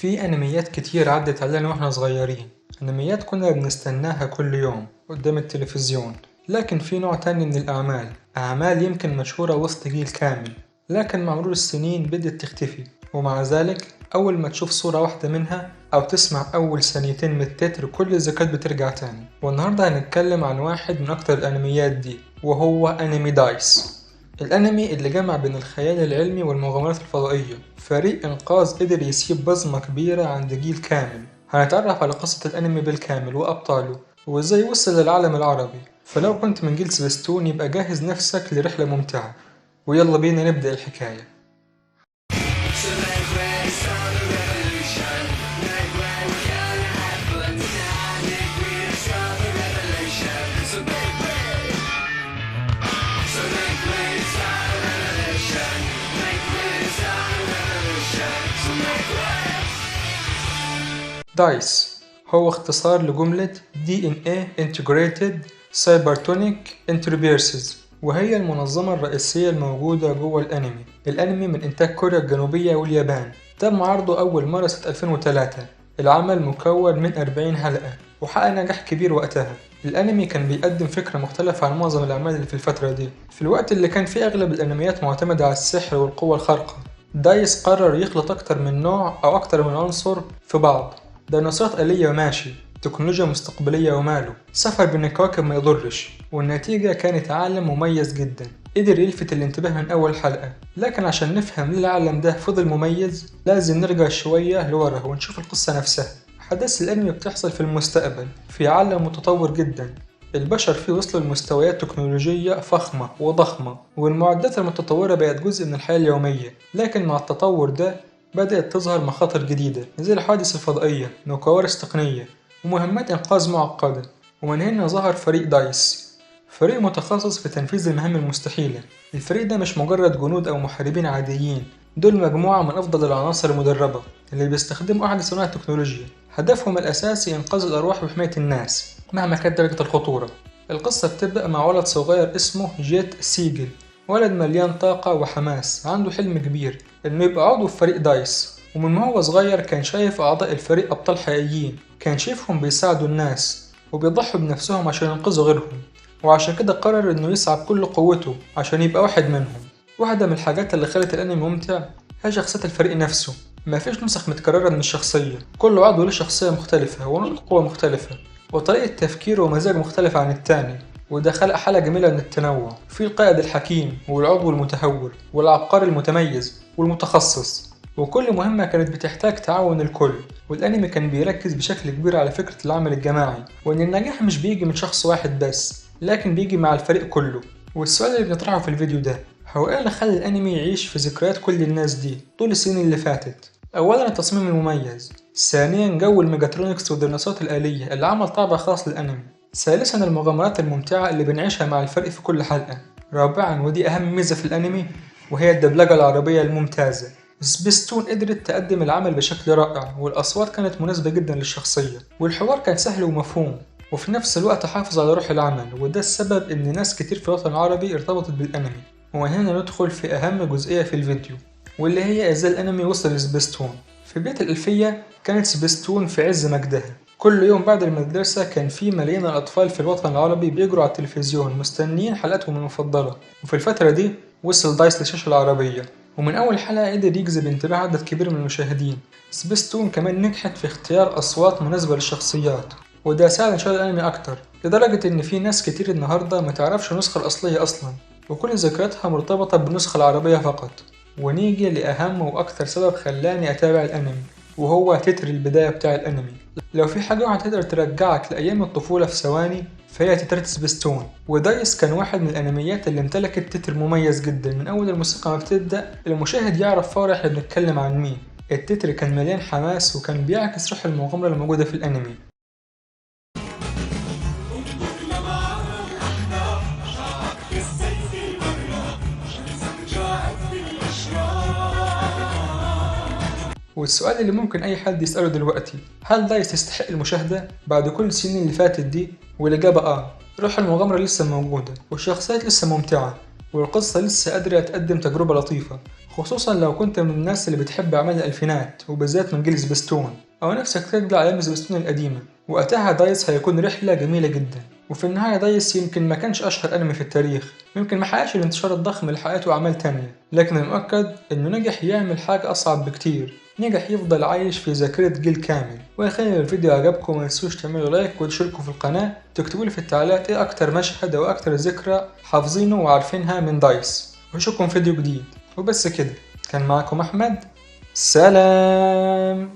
في أنميات كتير عدت علينا واحنا صغيرين، أنميات كنا بنستناها كل يوم قدام التلفزيون. لكن في نوع تاني من الأعمال، أعمال يمكن مشهورة وسط جيل كامل، لكن مع مرور السنين بدأت تختفي. ومع ذلك أول ما تشوف صورة واحدة منها أو تسمع أول ثانيتين من التتر كل الذكريات بترجع تاني. والنهاردة هنتكلم عن واحد من أكتر الأنميات دي، وهو أنمي دايس. الأنمي اللي جمع بين الخيال العلمي والمغامرات الفضائية، فريق إنقاذ قدر يسيب بصمة كبيرة عند جيل كامل. هنتعرف على قصة الأنمي بالكامل وأبطاله وإزاي وصل للعالم العربي. فلو كنت من جيل سبيستون يبقى جهز نفسك لرحلة ممتعة، ويلا بينا نبدأ الحكاية. دايس هو اختصار لجملة DNA Integrated Cybertonic Enterprises، وهي المنظمة الرئيسية الموجودة جوه الأنمي. الأنمي من إنتاج كوريا الجنوبية واليابان، تم عرضه أول مرة سنة 2003. العمل مكون من 40 حلقة وحقق نجاح كبير وقتها. الأنمي كان بيقدم فكرة مختلفة عن معظم الأعمال اللي في الفترة دي، في الوقت اللي كان فيه أغلب الأنميات معتمدة على السحر والقوة الخارقة. دايس قرر يخلط أكتر من نوع أو أكتر من عنصر في بعض. ديناصورات آلية وماشي، تكنولوجيا مستقبلية وماله، سفر بين الكواكب ما يضرش. والنتيجة كانت عالم مميز جدا قدر يلفت الانتباه من أول حلقة. لكن عشان نفهم ليه العالم ده فضل مميز لازم نرجع شوية لورا ونشوف القصة نفسها. أحداث الأنمي بتحصل في المستقبل في عالم متطور جدا، البشر فيه وصلوا لمستويات تكنولوجية فخمة وضخمة، والمعدات المتطورة بقت جزء من الحياة اليومية. لكن مع التطور ده بدأت تظهر مخاطر جديدة زي الحوادث الفضائية وكوارث تقنية ومهمات إنقاذ معقدة. ومن هنا ظهر فريق دايس، فريق متخصص في تنفيذ المهام المستحيلة. الفريق ده مش مجرد جنود أو محاربين عاديين، دول مجموعة من أفضل العناصر المدربة اللي بيستخدموا أحدث أنواع التكنولوجيا. هدفهم الأساسي إنقاذ الأرواح وحماية الناس مهما كانت درجة الخطورة. القصة بتبدأ مع ولد صغير اسمه جيت سيجل، ولد مليان طاقة وحماس، عنده حلم كبير إنه يبقى عضو في فريق دايس. ومن ما هو صغير كان شايف أعضاء الفريق أبطال حقيقيين، كان شايفهم بيساعدوا الناس وبيضحوا بنفسهم عشان ينقذوا غيرهم، وعشان كده قرر إنه يسعى بكل قوته عشان يبقى واحد منهم. واحدة من الحاجات اللي خلت الأنمي ممتع هي شخصية الفريق نفسه. مفيش نسخ متكررة من الشخصية، كل عضو له شخصية مختلفة ونقطة قوة مختلفة وطريقة تفكير ومزاج مختلفة عن التاني، وده خلق حالة جميلة من التنوع. في القائد الحكيم والعضو المتهور والعبقري المتميز والمتخصص، وكل مهمة كانت بتحتاج تعاون الكل. والأنمي كان بيركز بشكل كبير على فكرة العمل الجماعي، وإن النجاح مش بيجي من شخص واحد بس، لكن بيجي مع الفريق كله. والسؤال اللي بنطرحه في الفيديو ده هو إيه اللي خلى الأنمي يعيش في ذكريات كل الناس دي طول السنين اللي فاتت؟ أولا التصميم المميز، ثانيا جو الميجاترونكس والديناصورات الآلية اللي عمل طابع خاص للأنمي، ثالثا المغامرات الممتعة اللي بنعيشها مع الفريق في كل حلقة، رابعا ودي أهم ميزة في الأنمي وهي الدبلجة العربية الممتازة. سبيستون قدرت تقدم العمل بشكل رائع، والأصوات كانت مناسبة جدا للشخصية، والحوار كان سهل ومفهوم، وفي نفس الوقت حافظ على روح العمل. وده السبب إن ناس كتير في الوطن العربي ارتبطت بالأنمي. وهنا ندخل في أهم جزئية في الفيديو، واللي هي إزاي الأنمي وصل لسبيستون. في بداية الألفية كانت سبيستون في عز مجدها، كل يوم بعد المدرسة كان في ملايين الأطفال في الوطن العربي بيجروا على التلفزيون مستنيين حلقاتهم المفضلة. وفي الفترة دي وصل دايس للشاشة العربية، ومن أول حلقة قدر يجذب انتباه عدد كبير من المشاهدين. سبيستون كمان نجحت في اختيار أصوات مناسبة للشخصيات، وده ساعد انتشار الأنمي أكتر، لدرجة إن في ناس كتير النهاردة ما تعرفش النسخة الأصلية أصلا، وكل ذكرياتها مرتبطة بالنسخة العربية فقط. ونيجي لأهم وأكتر سبب خلاني أتابع الأنمي، وهو تتر البداية بتاع الأنمي. لو في حاجة واحدة تقدر ترجعك لأيام الطفولة في ثواني فهي تترات سبيستون. ودايس كان واحد من الأنميات اللي امتلكت تتر مميز جدا، من أول الموسيقى ما بتبدأ المشاهد يعرف فورا احنا بنتكلم عن مين. التتر كان مليان حماس وكان بيعكس روح المغامرة الموجودة في الأنمي. والسؤال اللي ممكن أي حد يسأله دلوقتي، هل دايس يستحق المشاهدة بعد كل السنين اللي فاتت دي؟ والإجابة آه. روح المغامرة لسه موجودة، والشخصيات لسه ممتعة، والقصة لسه قادرة تقدم تجربة لطيفة، خصوصا لو كنت من الناس اللي بتحب أعمال الألفينات وبالذات من جيل سبيستون، أو نفسك ترجع أيام سبيستون القديمة. وقتها دايس هيكون رحلة جميلة جدا. وفي النهاية دايس يمكن ما كانش أشهر أنمي في التاريخ، يمكن ما حققش الانتشار الضخم اللي حققته أعمال تانية، لكن المؤكد إنه نجح يعمل حاجة أصعب بكتير، نجح يفضل عايش في ذاكرة جيل كامل. وأخيرا الفيديو عجبكم ما تنسوش تعملوا like وتشتركوا في القناة، تكتبوا لي في التعليقات إيه أكتر مشهد أو أكتر ذكرى حافظينه وعارفينها من دايس، وأشوفكم فيديو جديد. وبس كده، كان معاكم أحمد، سلام.